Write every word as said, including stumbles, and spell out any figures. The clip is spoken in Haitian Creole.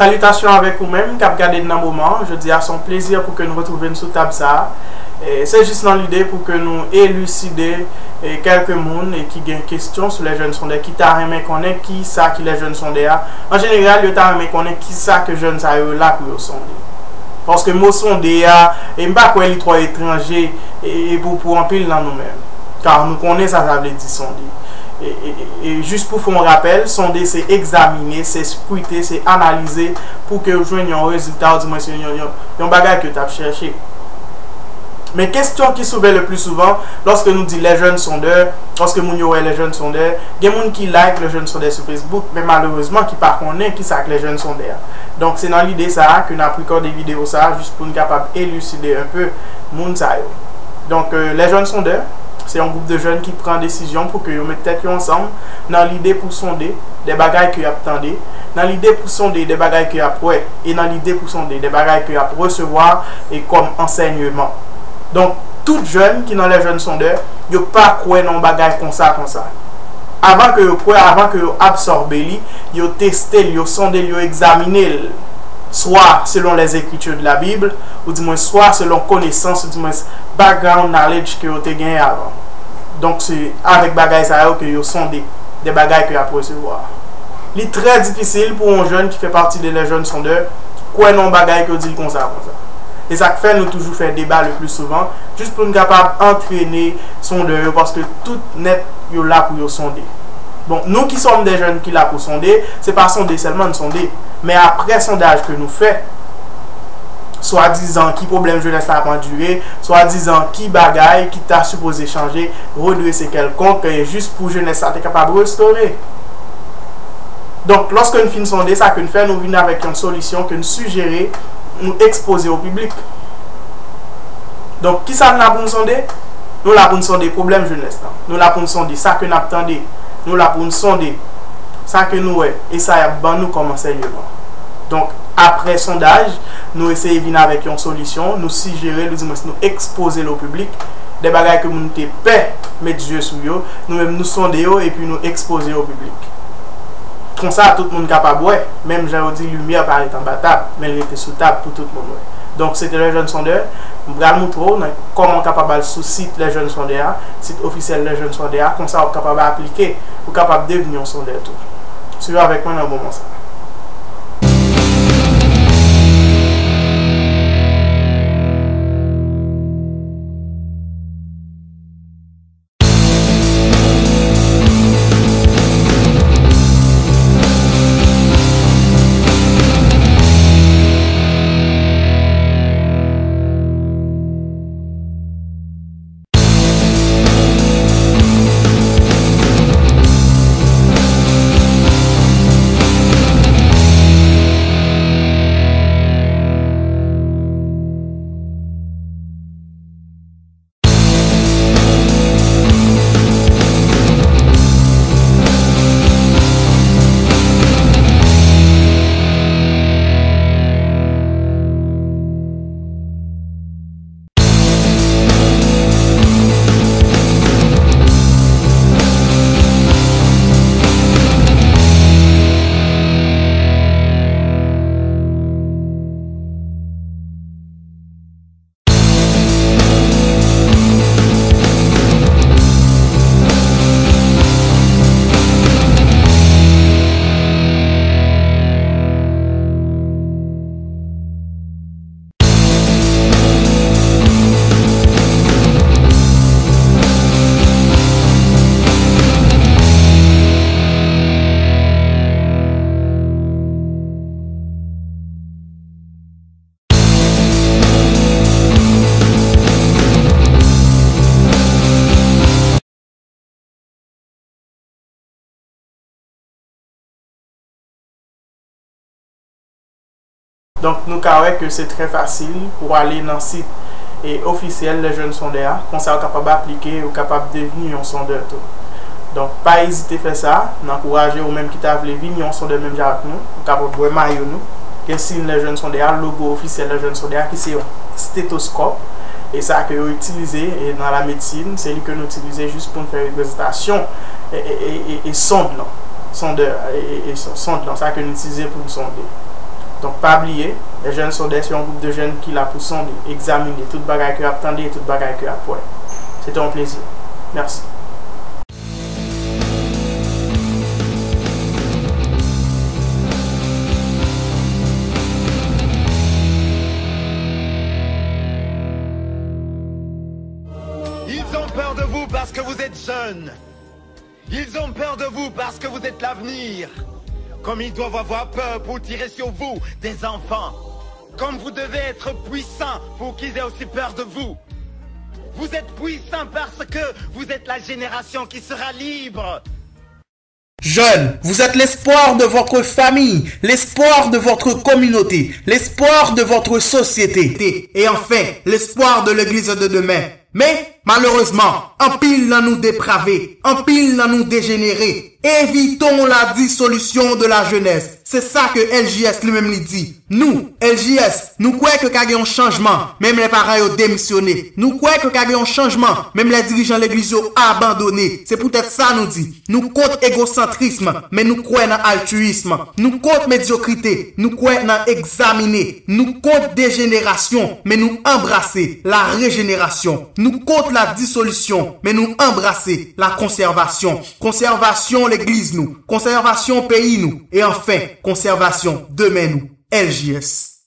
Salitasyon avèk ou menm k ap gade n nan moman an. Jodi a se yon plezi pou ke nou retwouve n sou tab sa a. E se jis nan lide pou ke nou eliside, e, kèlke moun, e, ki gen kesyon sou les jeunes sondeurs, ki ta renmen konnen ki sa ki les jeunes sondeurs a. An jeneral, yo ta renmen konnen ki sa ke jèn sa yo la pou yo sonde. Paske mo sonde a, e m pa kwè li twò etranje, e, e pou, pou anpil nan nou menm. Ka nou konnen sa sa vle di sonde. E, e, e, e jis pou fè yon rapèl, sonde se egzamine, se skwite, se analize pou ke w jwenn yon rezilta, ou di mwen se yon, yon, yon bagay ke w t ap chèche. Men kesyon ki soulve le pli souvan, lòske nou di les jeunes sondeurs, lòske moun yo wè les jeunes sondeurs, gen moun ki like les jeunes sondeurs sou Facebook, men malerezman ki pa konnen ki sa k les jeunes sondeurs a. Donk se nan lide sa a ke n ap rekòde videyo sa a, jis pou n kapab eliside un peu moun sa yo. Donk, euh, les jeunes sondeurs, se yon gwoup de jèn ki pran desizyon pou ke yo met tèt yo ansanm nan lide pou sonde de bagay ke y ap tande, nan lide pou sonde de bagay ke y ap wè, e nan lide pou sonde de bagay ke y ap resevwa e kòm ansèyman. Donk, tout jèn ki nan les jeunes sondeurs, yo pa kwè nan yon bagay konsa, konsa. Avan ke yo kwè, avan ke yo absòbe li, yo teste l, yo sonde l, yo egzamine l. Swa selon les écritures de la Bible, ou di mwen swa selon konesans, ou di mwen background knowledge ke yo te genyen avan. Donk, se avèk bagay sa yo ke yo sonde de bagay ke y ap resevwa. Li trè difisil pou yon jèn ki fè pati de les jeunes sondeurs kwè nan yon bagay ke yo di l konsa, konsa. E sa k fè nou toujou fè deba le pli souvan, jis pou n kapab antrene sondè yo, paske tout nèt yo la pou yo sonde. Bon, nous qui sommes des jeunes ki la pou sonde, se pa sonde sèlman n sonde, men aprè sondaj ke nou fè, swadizan ki pwoblèm jenès la ap andire, swadizan ki bagay ki ta sipoze chanje, redrese kèlkonk, e jis pou jenès la te kapab restore. Donk, lòske n fin sonde, sa ke n fè, nou vin avèk yon solisyon ke n sijere, nou ekspoze o piblik. Donk, kisa n la pou n sonde? Nou la pou n sonde pwoblèm jenès lan. Nou la pou n sonde sa ke n ap tande. Nou la pou n sonde sa ke nou wè e sa y ap ban nou kòm ansèyman. Donk, aprè sondaj, nou eseye vin avèk yon solisyon, nou sijere, nou di mwens nou ekspoze l o piblik, de bagay ke moun te pè met zye sou yo, nou menm nou sonde yo epi nou ekspoze yo o piblik. Konsa, tout moun kapab wè, menm jan yo di limyè pa ret anba tab, men l rete sou tab pou tout moun wè. Donk, se te Les Jeunes Sondeurs, m pral moutre w nan kòman w kapab al sou sit Les Jeunes Sondeurs a, sit ofisyèl Les Jeunes Sondeurs a, konsa w ap kapab aplike, ou kapab devni yon sondè tou. Swiv avèk mwen nan moman sa a. Donk, nou ka wè ke se trè fasil pou w ale nan sit, e, ofisyèl Les Jeunes Sondeurs a. Konsa, ou kapab aplike, ou kapab devni yon sondè tou. Donk, pa ezite fè sa. N ankouraje ou menm ki ta vle vin yon sondè menm jan ak nou. Ou kapab wè mayo nou. Gen siy Les Jeunes Sondeurs a, logo ofisyèl Les Jeunes Sondeurs a, ki se yon stetoskòp. E sa ke yo itilize, e, nan lamedsin, se li ke nou itilize jis pou n fè reprezantasyon, e, e, e, e, e sond lan. Sondè, e, e, e son-, sond lan, sa ke nou itilize pou n sonde. Donk, pa bliye, les jeunes sont des, se yon gwoup de jèn ki la pou sonde, egzamine tout bagay ke y ap tande e tout bagay ke y ap wè. Se te yon plezi. Mèsi. Ils ont peur de vous parce que vous êtes jeune. Ils ont peur de vous parce que vous êtes l'avenir. Comme ils doivent avoir peur pour tirer sur vous, des enfants. Comme vous devez être puissant pour qu'ils aient aussi peur de vous. Vous êtes puissant parce que vous êtes la génération qui sera libre. Jeunes, vous êtes l'espoir de votre famille, l'espoir de votre communauté, l'espoir de votre société et enfin l'espoir de l'église de demain. Men, malerezman, anpil nan nou deprave, anpil nan nou dejenere. Évitons la dissolution de la jeunesse. Se sa ke L J S li menm li di. Nou, L J S, nou kwè ke ka gen yon chanjman, menm lè paran yo demisyone. Nou kwè ke ka gen yon chanjman, menm lè dirijan legliz yo abandone. Se poutèt sa nou di, nou kont egosantrism, men nou kwè nan altiyism. Nou kont medyokrite, nou kwè nan egzamine. Nou kont dejenerasyon, men nou anbrase la rejenerasyon. Nou kont la disolisyon, men nou anbrase la konsèvasyon. Konsèvasyon legliz nou, konsèvasyon peyi nou, e anfen, konsèvasyon demen nou. L J S.